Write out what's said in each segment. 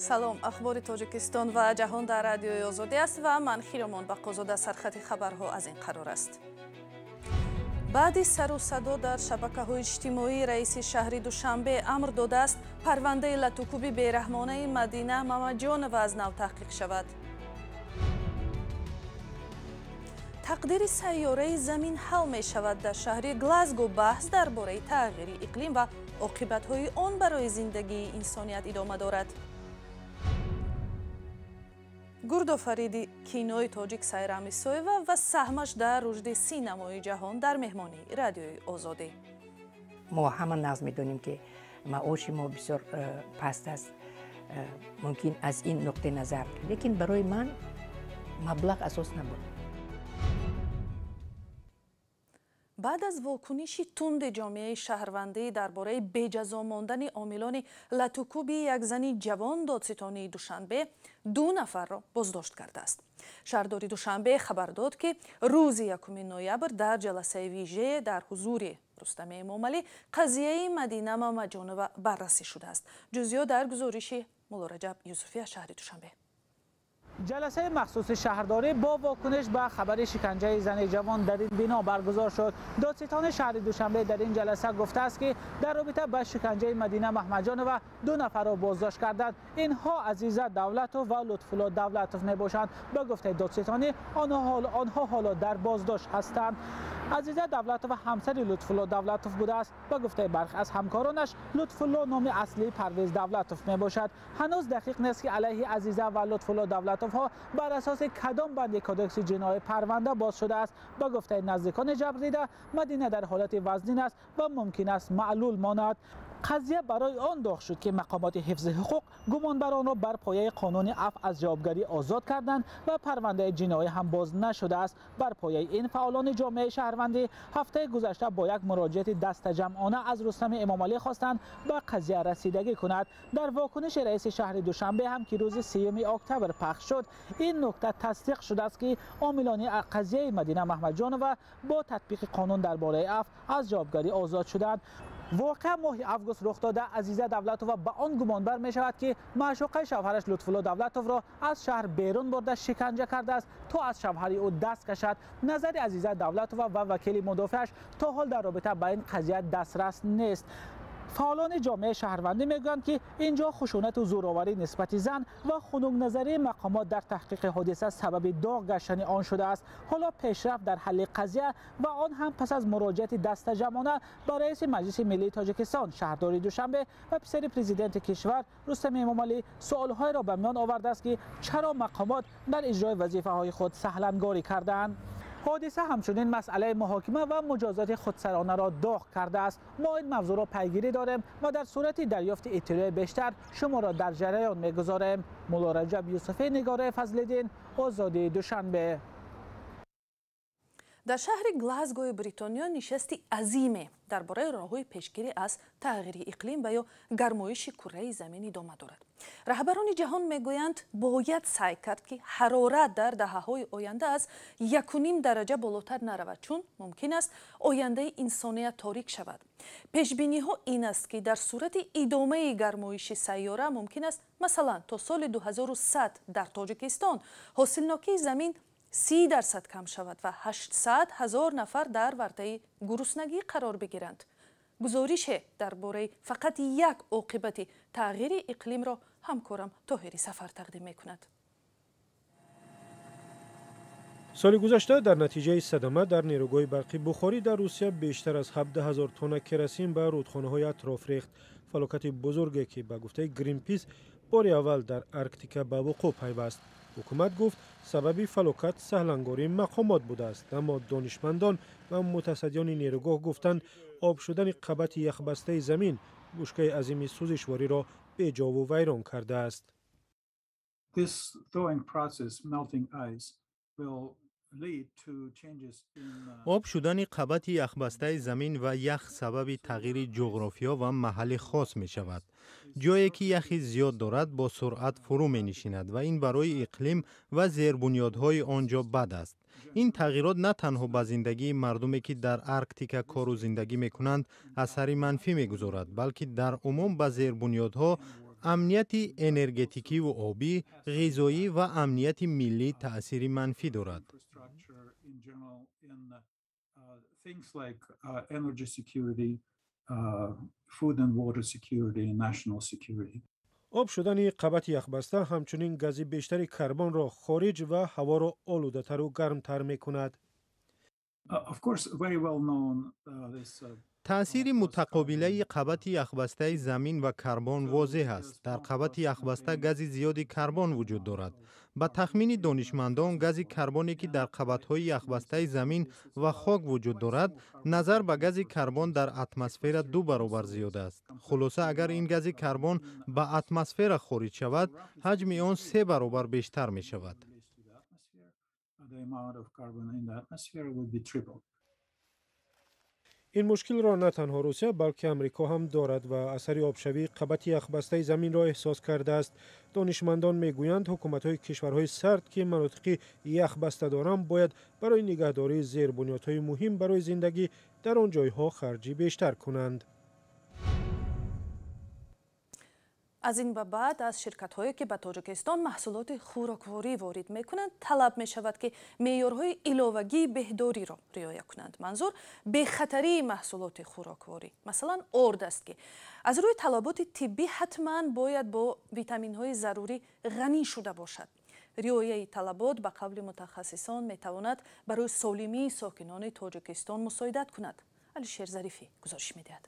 Салом, ахбори Тоҷикистон ва ҷаҳон дар Радиои Озодӣ аст ва ман Хиромон Бақозода. Сархати хабарҳо аз ин қарор аст. Баъди сару садо дар шабакаҳои иҷтимоӣ раиси шаҳри Душанбе амр додааст парвандаи латукуби бераҳмонаи Мадина Мамаҷонова аз нав таҳқиқ шавад. Тақдири сайёраи замин ҳал мешавад. Дар шаҳри Глазго баҳс дар бораи тағйири иқлим ва оқибатҳои он барои зиндагии инсоният идома дорад. Гурдофариди кинои тоҷик Сайра Мисоева ва саҳмаш дар рушди синамои ҷаҳон дар меҳмонии Радиои Озодӣ. Мо ҳама нағз медонем, ки маоши мо бисёр паст аст, мумкин аз ин нуқтаи назар, лекин барои ман маблағ асос набуд. Баъд аз вокуниши тунди ҷомеаи шаҳрвандӣ дар бораи беҷазо мондани омилони латукуби як зани ҷавон, додситонии Душанбе ду нафарро боздошт кардааст. Шаҳрдори Душанбе хабар дод, ки рӯзи 1 ноябр дар ҷаласаи виже дар ҳузури Рустами Эмомалӣ қазияи Мадина Мамаҷонова баррасӣ шудааст. Ҷузъиёт дар гузориши Муллораҷаб Юсуфӣ аз шаҳри Душанбе. Ҷаласаи махсуси шаҳрдорӣ бо вокуниш ба хабари шиканҷаи зани ҷавон дар ин бино баргузор шуд. Додситони шаҳри Душанбе дар ин ҷаласа гуфтааст, ки дар робита ба шиканҷаи Мадина Маҳмаҷонова ду нафарро боздошт карданд. Инҳо Азиза Давлатов ва Лутфулло Давлатов мебошанд. Ба гуфтаи додситонӣ, онҳо ҳоло дар боздошт ҳастанд. Азиза Давлатова ҳамсари Лутфулло Давлатов будааст. Ба гуфтаи бархе аз ҳамкоронаш, Лутфулло номи аслии Парвез Давлатов мебошад. Ҳанӯз дақиқ нест, ки алайҳи Азиза ва Лутфулло Давлатовҳо бар асоси кадом банди кодекси ҷиноӣ парванда боз шудааст. Ба гуфтаи наздикони ҷабрдида, Мадина дар ҳолати вазнин аст ва мумкин аст маълул монад. Қазия барои он доғ шуд, ки мақомоти ҳифзи ҳуқуқ гумонбаронро бар пояи қонуни афв аз ҷавобгарӣ озод карданд ва парвандаи ҷиноӣ ҳам боз нашудааст. Бар пояи ин фаъолони ҷомеаи шаҳрвандӣ ҳафтаи гузашта бо як муроҷиати дастаҷамъона аз Рустами Эмомалӣ хостанд ба қазия расидагӣ кунад. Дар вокуниши раиси шаҳри Душанбе ҳам, ки рӯзи 3 октябр пахш шуд, ин нукта тасдиқ шудааст, ки омилони қазияи Мадина Маҳмаҷонова бо татбиқи қонун дар бораи афв аз ҷавобгарӣ озод шуданд. Воқеа моҳи август рух дода. Азиза Давлатова ба он гумонбар мешавад, ки маъшуқаи шавҳараш Лутфулло Давлатовро аз шаҳр берун бурда шиканҷа кардааст, то аз шавҳари ӯ даст кашад. Назари Азиза Давлатова ва вакили мудофиаш то ҳол дар робита ба ин қазия дастрас нест. Фаъолони ҷомеаи шаҳрвандӣ мегӯянд, ки инҷо хушунату зӯроварӣ нисбати зан ва хунукназарии мақомот дар таҳқиқи ҳодиса сабаби доғ гаштани он шудааст. Ҳоло пешрафт дар ҳалли қазия ва он ҳам пас аз муроҷиати дастаҷамъона ба раиси Маҷлиси миллии Тоҷикистон, шаҳрдори Душанбе ва писари президенти кишвар Рустами Эмомалӣ суолҳоеро ба миён овардааст, ки чаро мақомот дар иҷрои вазифаҳои худ саҳлангорӣ кардаанд. Ҳодиса ҳамчунин масъалаи муҳокима ва муҷозоти худсаронаро доғ кардааст. Мо ин мавзӯъро пайгирӣ дорем ва дар сурати дарёфти иттилои бештар шуморо дар ҷараён мегузорем. Муллораҷаб Юсуфӣ, Нигораи Фазлиддин, Озодии, Душанбе. Дар шаҳри Глазгои Бритониё нишасти азиме дар бораи роҳҳои пешгирӣ аз тағйири иқлим ва ё гармоиши курраи замин идома дорад. Раҳбарони ҷаҳон мегӯянд, бояд саъй кард, ки ҳарорат дар даҳаҳои оянда аз 1,5 дараҷа болотар наравад, чун мумкин аст ояндаи инсоният торик шавад. Пешбиниҳо ин аст, ки дар сурати идомаи гармоиши сайёра мумкин аст, масалан, то соли 2100 дар Тоҷикистон ҳосилнокии замин 30% кам шавад ва 800 ҳазор нафар дар вартаи гуруснагӣ қарор бигиранд. Гузорише дар бораи фақат як оқибати тағйири иқлимро ҳамкорам Тоҳири Сафар тақдим мекунад. Соли гузашта дар натиҷаи садама дар нерӯгоҳи барқи Бухорӣ дар Русия бештар аз 17 ҳазор тонна керосин ба рӯдхонаҳои атроф рехт. Фалокати бузурге, ки ба гуфтаи Гринпис бори аввал дар Арктика ба вуқӯъ пайваст. Ҳукумат гуфт, сабаби фалокат саҳлангории мақомот будааст, аммо донишмандон ва мутасаддиёни нерӯгоҳ гуфтанд, об шудани қабати яхбастаи замин бушкаи азими сӯзишвориро беҷову вайрон кардааст. This thawing process, melting ice, will Об шудани қабати яхбастаи замин ва ях сабаби тағйири ҷуғрофиё ва маҳалли хос мешавад. Ҷое ки яхи зиёд дорад, бо суръат фурӯ менишинад ва ин барои иқлим ва зербунёдҳои он ҷо бад аст. Ин тағйирот на танҳо ба зиндагии мардуме, ки дар Арктика кору зиндагӣ мекунанд, асари манфӣ мегузорад, балки дар умум ба зербунёдҳо, Амнияти энергетикиву обӣ, ғизоӣ ва амнияти миллӣ таъсири манфӣ дорад. Об шудани қабати яхбаста ҳамчунин гази бештари карбонро хориҷ ва ҳаворо олудатару гармтар мекунад. Таъсири мутақобилаи қабати яхбастаи замин ва карбон возеҳ аст. Дар қабати яхбаста гази зиёди карбон вуҷуд дорад. Ба тахмини донишмандон, гази карбоне ки дар қабатҳои яхбастаи замин ва хок вуҷуд дорад, назар ба гази карбон дар атмосфера 2 баробар зиёд аст. Хулоса, агар ин гази карбон ба атмосфера хориҷ шавад, ҳаҷми он 3 баробар бештар мешавад. Ин мушкилро на танҳо Русия, балки Амрико ҳам дорад ва асари обшавии қабати яхбастаи заминро эҳсос кардааст. Донишмандон мегӯянд, ҳукуматҳои кишварҳои сард, ки манотиқи яхбаста доранд, бояд барои нигаҳдории зербунёдҳои муҳим барои зиндагӣ дар он ҷойҳо харҷи бештар кунанд. Аз ин ба баъд аз ширкатҳое, ки ба Тоҷикистон маҳсулоти хӯрокворӣ ворид мекунанд, талаб мешавад, ки меъёрҳои иловагии беҳдориро риоя кунанд. Манзур бехатарии маҳсулоти хӯрокворӣ, масалан, орд аст, ки аз рӯи талаботи тиббӣ ҳатман бояд бо витаминҳои зарурӣ ғанӣ шуда бошад. Риояи талабот ба қавли мутахассисон метавонад барои солимии сокинони Тоҷикистон мусоидат кунад. Алишер Зарифӣ гузориш медиҳад.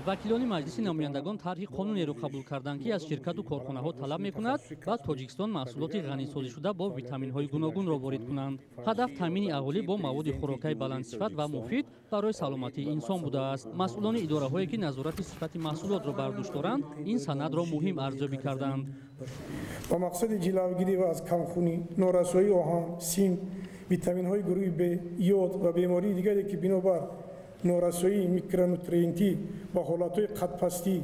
Вакилони Маҷлиси намояндагон тарҳи қонунеро қабул карданд, ки аз ширкату корхонаҳо талаб мекунад ба Тоҷикистон маҳсулоти ғанисозишуда бо витаминҳои гуногунро ворид кунанд. Ҳадаф таъмини аҳолӣ бо маводи хӯрокаи баландсифат ва муфид барои саломатии инсон будааст. Масъулони идораҳое, ки назорати сифати маҳсулотро бар дӯш доранд, ин санадро муҳим арзёбӣ карданд. Ба мақсади ҷилавгирӣ ва аз камхунӣ, норасоии оҳан, синк, витаминҳои гурӯҳи Б, йод ва бемории дигаре, ки бинобар норасоии микронутриентӣ ба ҳолатҳои қадпастӣ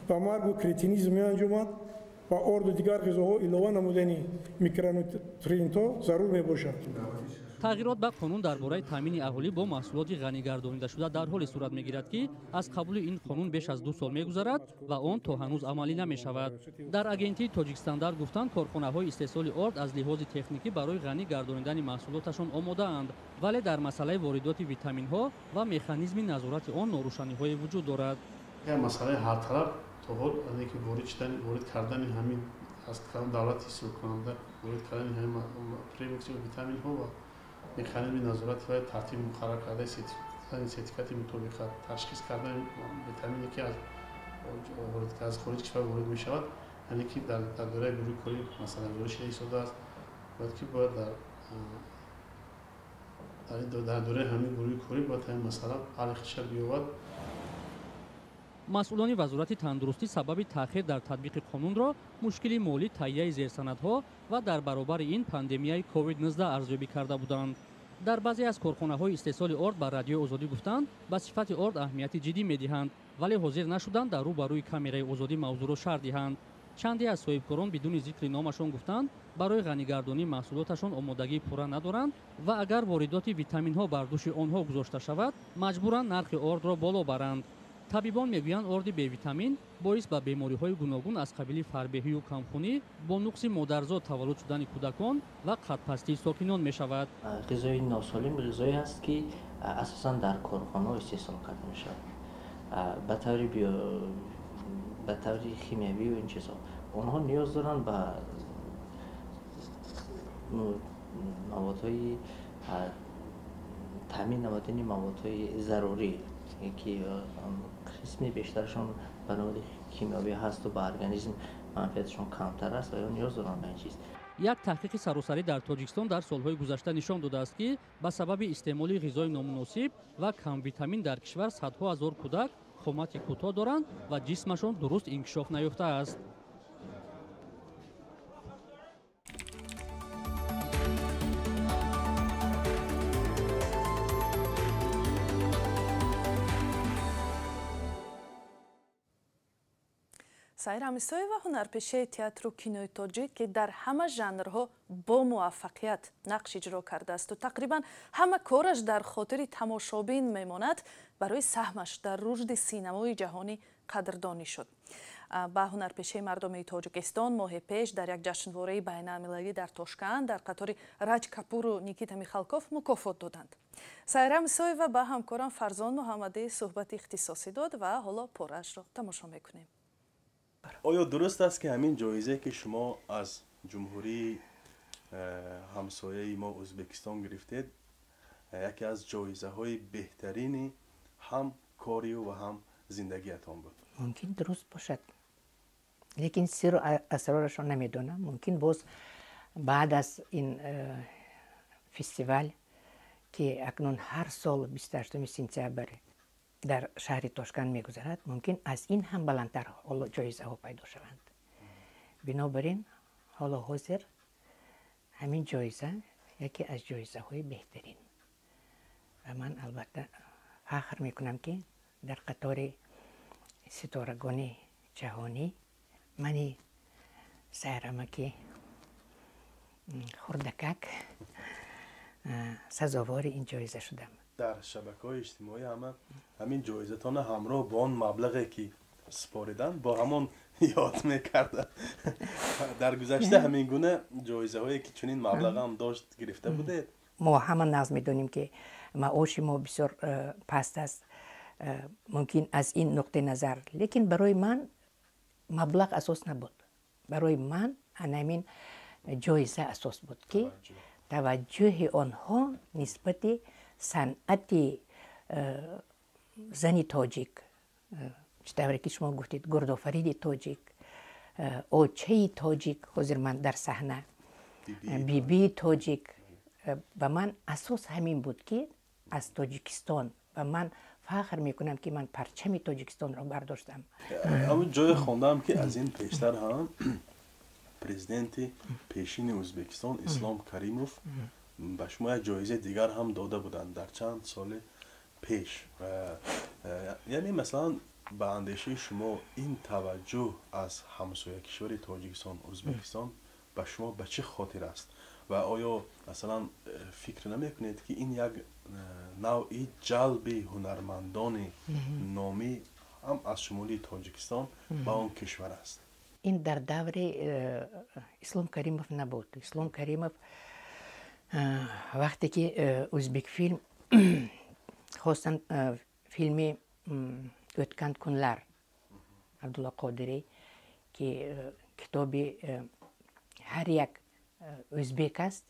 ва маргу кретинизм меанҷомад, ва орду дигар ғизоҳо илова намудани микронутриентҳо зарур мебошад. Тағйирот ба қонун дар бораи таъмини аҳолӣ бо маҳсулоти ғанигардонидашуда дар ҳоле сурат мегирад, ки аз қабули ин қонун беш аз 2 сол мегузарад ва он то ҳанӯз амалӣ намешавад. Дар агентии Тоҷикстандарт гуфтанд, корхонаҳои истеҳсоли орд аз лиҳози техникӣ барои ғанӣ гардонидани маҳсулоташон омодаанд, вале дар масъалаи воридоти витаминҳо ва механизми назорати он норӯшаниҳое вуҷуд дорад. Масъалаи ҳарталаб то ҳол ки ворид кардани ҳамин аз давлати истеҳсолкунанда ворид кардани ҳамин премикс витаминҳо ва механизми назорати ва тартиби муқаррар кардаи сертификати мутобиқат, ташхис кардани витамине, ки аз хориҷи кишвар ворид мешавад, яъне ки дар доираи гурӯҳи корӣ масъалагузорӣ шуда истодааст. Бояд ки бояд дар доираи ҳамин гурӯҳи корӣ бояд ҳамин масъала ҳалли худша биёбад. Масъулони Вазорати тандурустӣ сабаби таъхир дар татбиқи қонунро мушкили молӣ, таҳияи зерсанадҳо ва дар баробари ин пандемияи COVID-19 арзёбӣ карда буданд. Дар баъзе аз корхонаҳои истеҳсоли орд ба Радиои Озодӣ гуфтанд, ба сифати орд аҳамияти ҷиддӣ медиҳанд, вале ҳозир нашуданд дар рӯ ба рӯи камераи Озодӣ мавзӯъро шарҳ диҳанд. Чанде аз соҳибкорон бидуни зикри номашон гуфтанд, барои ғанигардонии маҳсулоташон омодагии пурра надоранд ва агар воридоти витаминҳо бар дӯши онҳо гузошта шавад, маҷбуран нархи ордро боло баранд. Табибон мегӯянд, орди бевитамин боис ба бемориҳои гуногун аз қабили фарбеҳию камхунӣ, бо нуқси модарзод таваллуд шудани кӯдакон ва қадпастии сокинон мешавад. Ғизои носолим ғизое аст, ки асосан дар корхонаҳо истеҳсол карда мешавад ба таври химиявию ин чизҳо. Онҳо ниёз доранд ба маводҳои таъмин намудани маводҳои зарурӣ, ки қисми бештарашон ба намуди химиявӣ ҳасту ба организм манфиаташон камтар аст ва ё ниёз доранд ба ин чиз. Як таҳқиқи саросарӣ дар Тоҷикистон дар солҳои гузашта нишон додааст, ки ба сабаби истеъмоли ғизои номуносиб ва камвитамин дар кишвар садҳо ҳазор кӯдак қомати кӯтоҳ доранд ва ҷисмашон дуруст инкишоф наёфтааст. Сайра Мисоева, ҳунарпешаи театру кинои тоҷик, ки дар ҳама жанрҳо бо муваффақият нақш иҷро кардаасту тақрибан ҳама кораш дар хотири тамошобин мемонад, барои саҳмаш дар рушди синамои ҷаҳонӣ Қадрдонӣ шуд. Ба ҳунарпешаи мардумии Тоҷикистон моҳи пеш дар як ҷашнвораи байналмилалӣ дар Тошканд дар қатори Раҷ Капуру Никита Михалков мукофот доданд. Сайра Мисоева ба ҳамкорам Фарзон Муҳаммадӣ суҳбати ихтисосӣ дод ва ҳоло пораашро тамошо мекунем. Оё дуруст аст, ки ҳамин ҷоизае, ки шумо аз ҷумҳурии ҳамсояи мо Ӯзбекистон гирифтед, яке аз ҷоизаҳои беҳтарини ҳам корию ва ҳам зиндагиятон буд? Мумкин, дуруст бошад, лекин сиру асрорашро намедонам. Мумкин, боз баъд аз ин фестивал, ки акнун ҳар сол 28 сентябр дар шаҳри Тошканд мегузарад, мумкин, аз ин ҳам баландтар ҳоло ҷоизаҳо пайдо шаванд. Бинобар ин, ҳоло ҳозир ҳамин ҷоиза яке аз ҷоизаҳои беҳтарин ва ман албатта фахр мекунам, ки дар қатори ситорагони ҷаҳонӣ мани Сайрамаки хурдакак сазовори ин ҷоиза шудам. Дар шабакаҳои иҷтимоӣ ҳама ҳамин ҷоизатона ҳамроҳ бо он маблағе, ки супориданд, бо ҳамон ёд мекарданд. Дар гузашта ҳамин гуна ҷоизаҳое, ки чунин маблағам дошт, гирифта будед? Мо ҳама нағз медонем, ки маоши мо бисёр паст аст. Мумкин, аз ин нуқтаи назар, лекин барои ман маблағ асос набуд. Барои ман анамин ҷоиза асос буд, ки таваҷҷӯҳи онҳо нисбати санъати зани тоҷик, чӣ тавре ки шумо гуфтед, гурдофариди тоҷик, очаи тоҷик, ҳозир ман дар саҳна бибии тоҷик, ба ман асос ҳамин буд, ки аз Тоҷикистон ва ман фахр мекунам, ки ман парчами Тоҷикистонро бардоштам. Ҳамн ҷое хондам, ки аз ин пештар ҳам президенти пешини Ӯзбекистон Ислом Каримов ба шумо як ҷоизаи дигар ҳам дода буданд дар чанд соли пеш. Яъне, масалан, ба андешаи шумо, ин таваҷҷӯҳ аз ҳамсоя кишвари Тоҷикистон, Ӯзбекистон, ба шумо ба чӣ хотир аст ва оё, масалан, фикр намекунед, ки ин як навъи ҷалби ҳунармандони номӣ ҳам аз шумули Тоҷикистон ба он кишвар аст? Ин дар даври Ислом Каримов набуд. Ислом Каримов вақте ки Ӯзбекфилм хостанд филми «O'tgan kunlar» Абдулло Қодирӣ, ки китоби ҳар як ӯзбек аст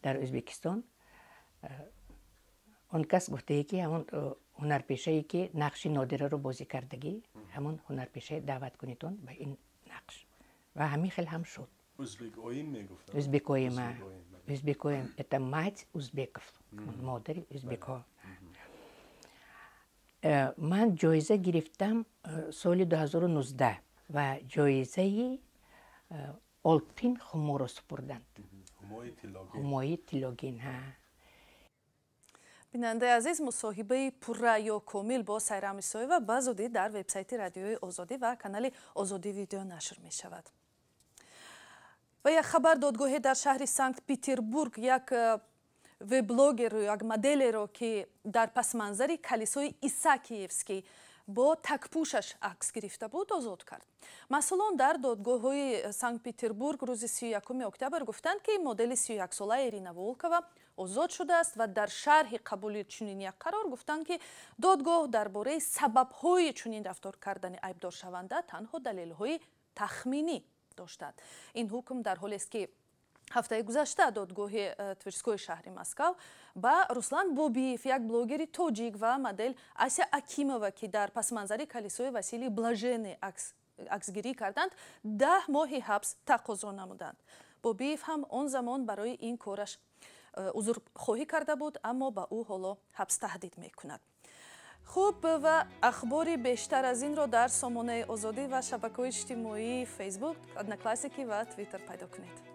дар Ӯзбекистон, он кас гуфтае, ки ҳамон ҳунарпешае, ки нақши Нодираро бозӣ кардагӣ, ҳамон ҳунарпешае даъват кунедон ба ин нақш, ва ҳамин хел ҳам шуд. Ӯзбекоим мегуфтанд. Ӯзбекоима, Ӯзбекоим — это мать узбеков, модари ӯзбекҳо. Ман ҷоиза гирифтам соли 2019 ва ҷоизаи Олтин Хуморо супурданд, Ҳумои тиллогин. Бинандаи азиз, мусоҳибаи пурра ё комил бо Сайра Мисоева ба зудӣ дар вебсайти Радиои Озодӣ ва канали Озодӣ Видео нашр мешавад. Ва як хабар: додгоҳе дар шаҳри Санкт Петербург як веблогеру, як моделеро, ки дар пасманзари калисои Исакиевский бо такпӯшаш акс гирифта буд, озод кард. Масъулон дар додгоҳҳои Санкт Петербург рӯзи 31 октябр гуфтанд, ки модели 31-сола Ирина Волкова озод шудааст ва дар шарҳи қабули чунин як қарор гуфтанд, ки додгоҳ дар бораи сабабҳои чунин рафтор кардани айбдоршаванда танҳо далелҳои тахминӣ доштанд. Ин ҳукм дар ҳолест, ки ҳафтаи гузашта додгоҳи Тверской шаҳри Москав ба Руслан Бобиев, як блогери тоҷик, ва модел Ася Акимова, ки дар пасманзари калисои Василий Блаженный аксгирӣ карданд, 10 моҳи ҳабс тақозо намуданд. Бобиев ҳам он замон барои ин кораш узрхоҳӣ карда буд, аммо ба ӯ ҳоло ҳабс таҳдид мекунад. Хуб, ва ахбори бештар аз инро дар сомонаи Озодӣ ва шабакаҳои иҷтимоии Фейсбук, Одноклассники ва Твиттер пайдо кунед.